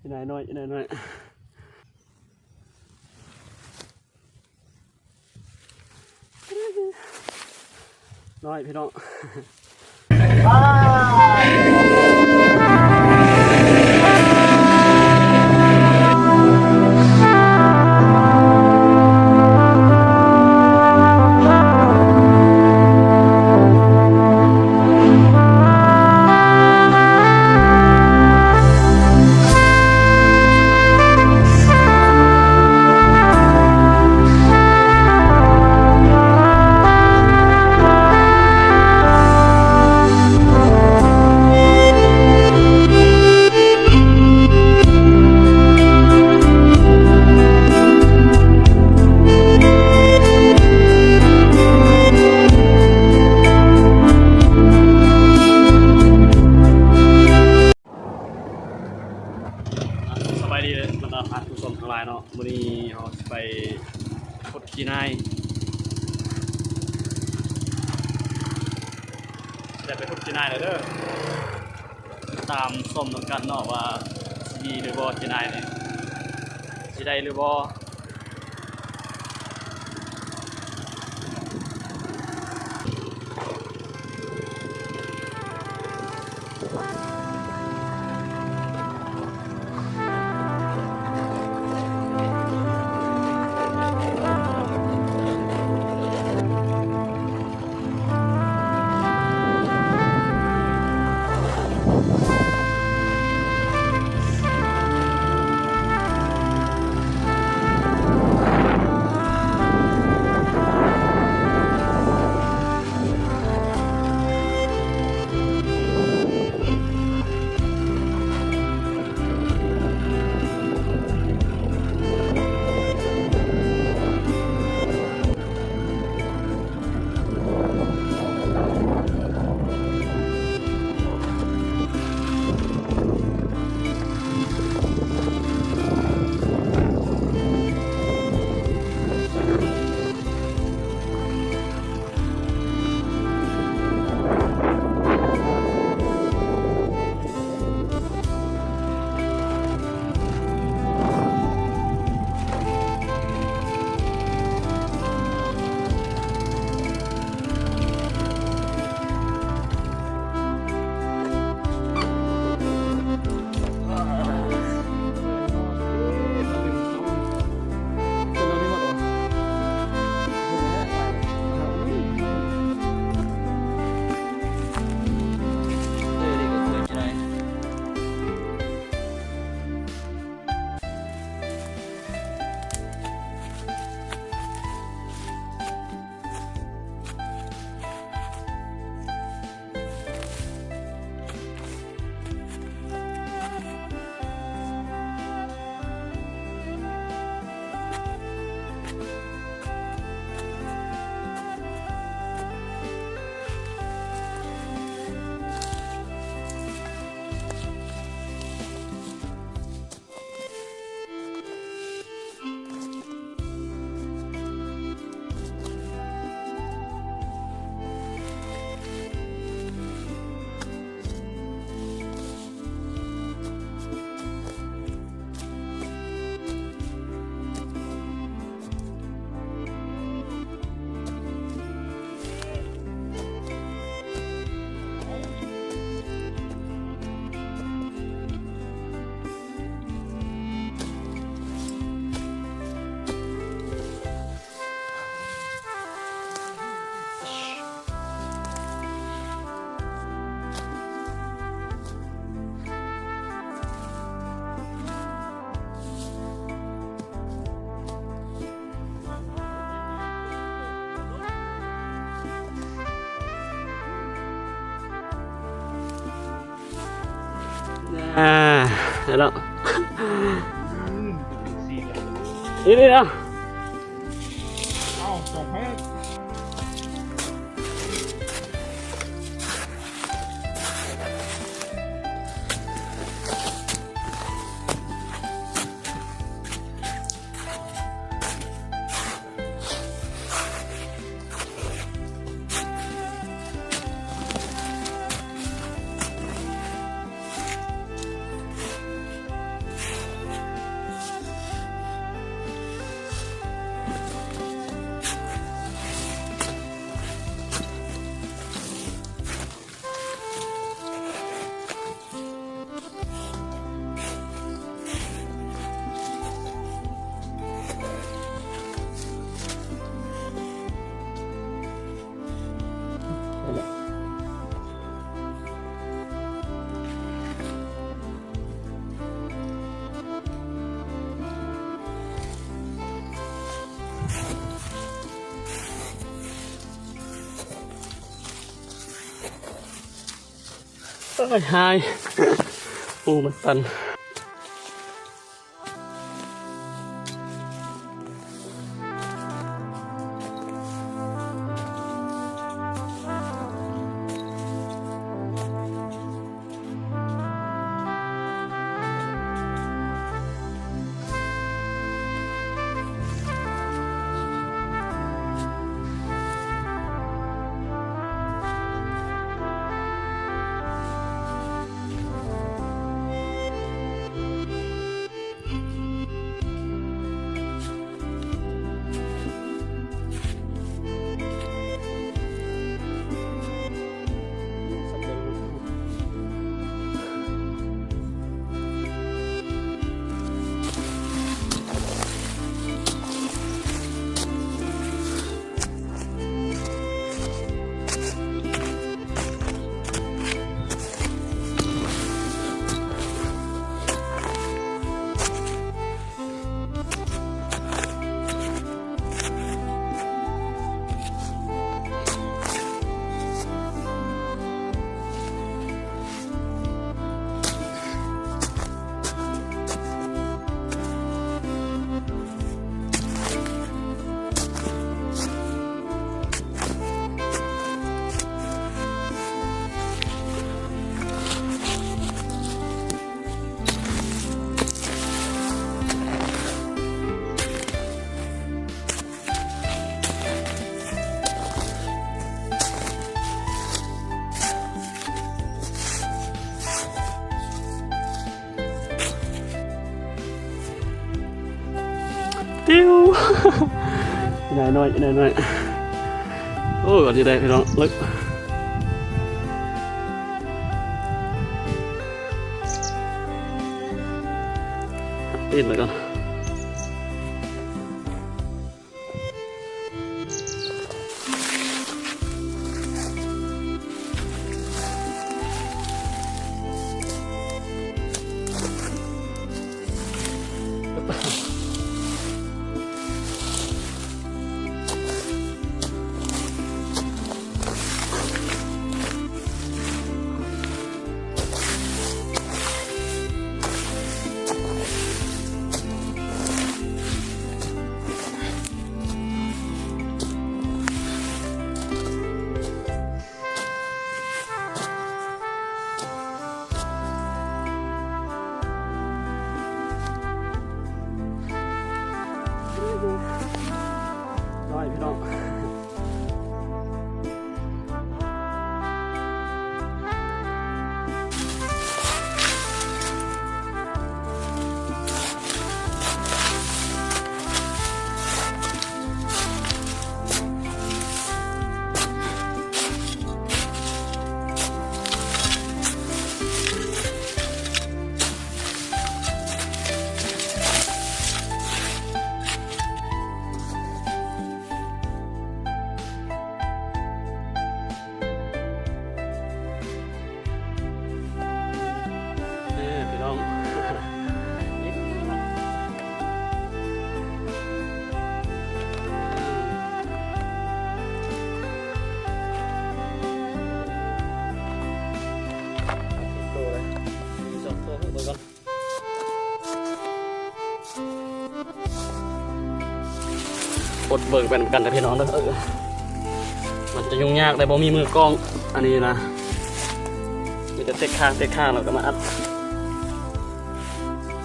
ອີນາຍນ້ອຍ ອີນາຍນ້ອຍ ນ້ອຍພີ່ນ້ອງ. ສະບາຍດີເດີ ບັນດາທ່ານຜູ້ຊົມທັງຫຼາຍເນາະ, ມື້ນີ້ເຮົາຊິໄປ ໂຄດຂີ້ນາຍ ໄດ້ໄປໂຄດຂີ້ນາຍແລ້ວເດີ. ຕາມຊົມນຳກັນເນາະວ່າຊິມີຫຼືບໍ່ ຂີ້ນາຍນີ້ ຊິໄດ້ຫຼືບໍ່. ອ່າ ໄດ້ແລ້ວ ນີ້ໆ ເນາະ. ໂອ້ຍ ຫາຍ ໂອ້ ມັນຕັນ. ຕິວ ອີ່ນາຍນ້ອຍ ອີ່ນາຍນ້ອຍ ໂອ້ ກວ່າຊິໄດ້ພີ່ນ້ອງ ເລິກ ປີນໄປກ່ອນ. ນ້ອຍພີ່ນ້ອງ. ເອີ ພີ່ນ້ອງ ໂຕເລີຍ ສອງໂຕ ເບິ່ງກ່ອນ. ອົດເບິ່ງໄປນຳກັນເດີພີ່ນ້ອງເດີ ເອີ ມັນຈະຫຍຸ້ງຍາກໄດ໋ ບໍ່ມີມືກ້ອງ ອັນນີ້ນະ ມີແຕ່ເຕັກຂ້າງ ເຕັກຂ້າງ ແລ້ວກໍມາອັດ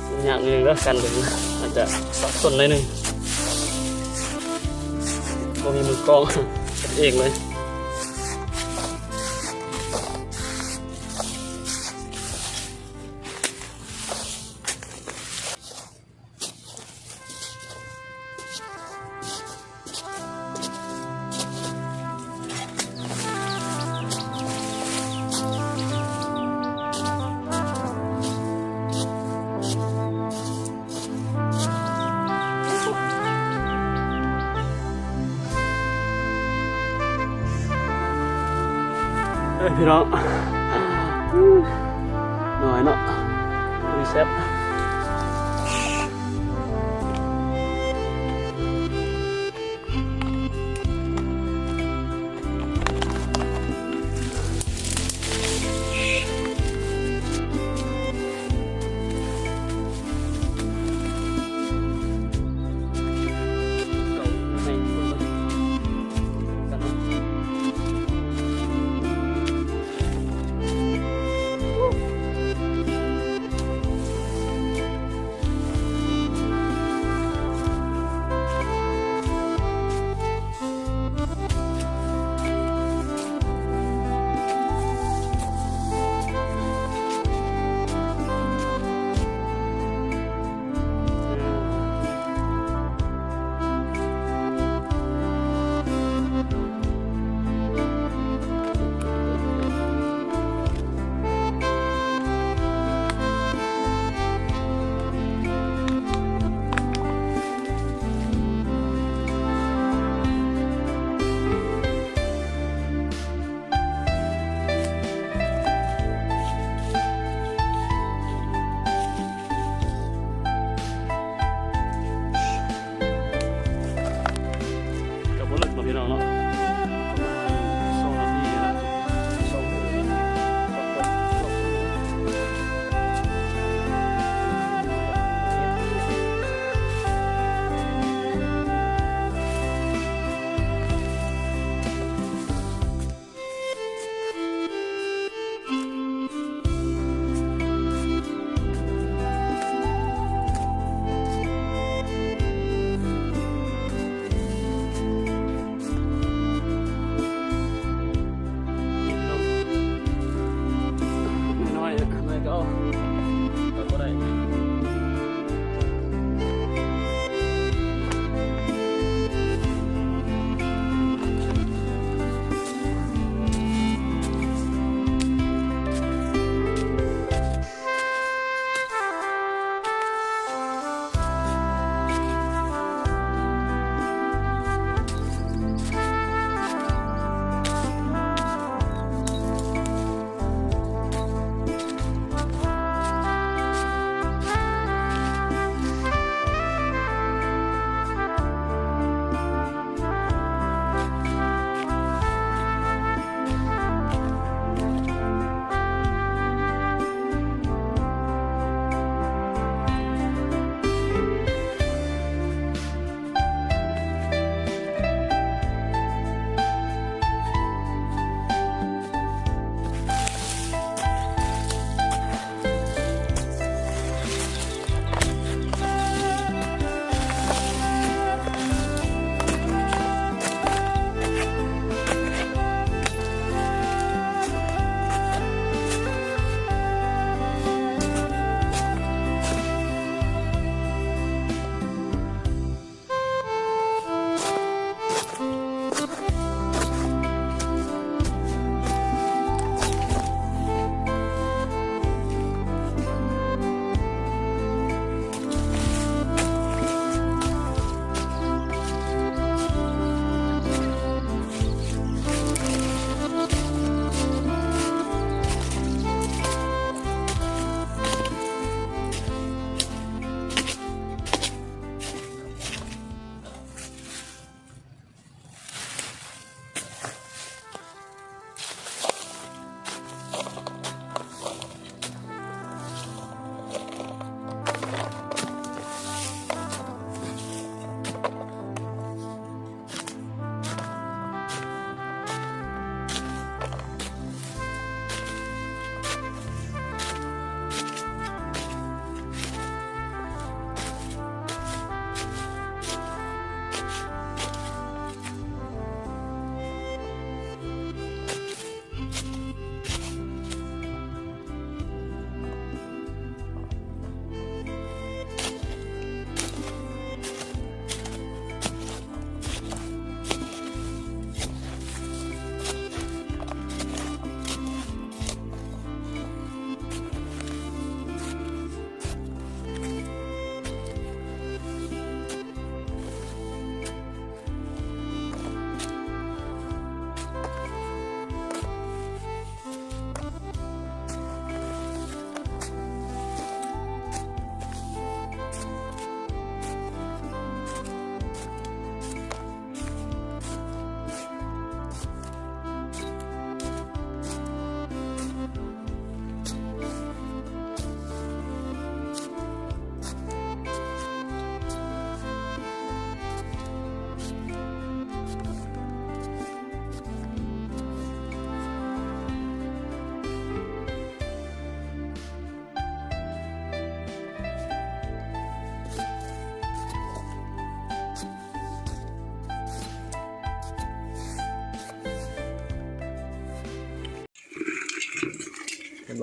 ຫຍຸ້ງຍາກໜ້ອຍໜຶ່ງເດີ ການດຶງ ອາດຈະສັບສົນໜ້ອຍໜຶ່ງ ບໍ່ມີມືກ້ອງ ເຮັດເອງເລີຍ. ເອີ ພີ່ນ້ອງ ນ້ອຍເນາະ ແຊບ.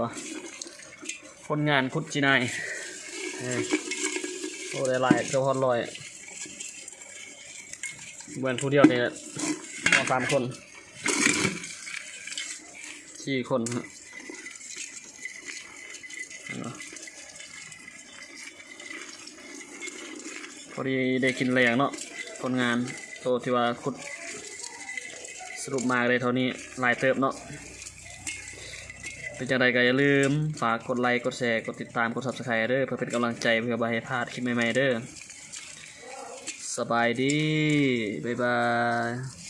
ບໍ່ ຄົນງານຂຸດຈີ່ນາຍ ເອີ ໂອ້ ໄດ້ຫຼາຍ ເກືອບຮອດຮ້ອຍ ແມ່ນຜູ້ດຽວນີ້ແຫຼະ ສອງສາມຄົນ ສີ່ຄົນ ເຫັນບໍ່? ພໍດີໄດ້ກິນແລງເນາະ ຄົນງານ ໂຕທີ່ວ່າຂຸດ ສະຫຼຸບມາໄດ້ເທົ່ານີ້ ຫຼາຍເຕີບເນາະ. ເປັນຈັ່ງໃດກໍຢ່າລືມຝາກກົດໄລ ກົດແຊ ກົດຕິດຕາມ ກົດ Subscribe ເດີ ເພື່ອເປັນກຳລັງໃຈ ເພື່ອບໍ່ໃຫ້ພາດຄລິບໃໝ່ໆເດີ. ສະບາຍດີ ບາຍບາຍ.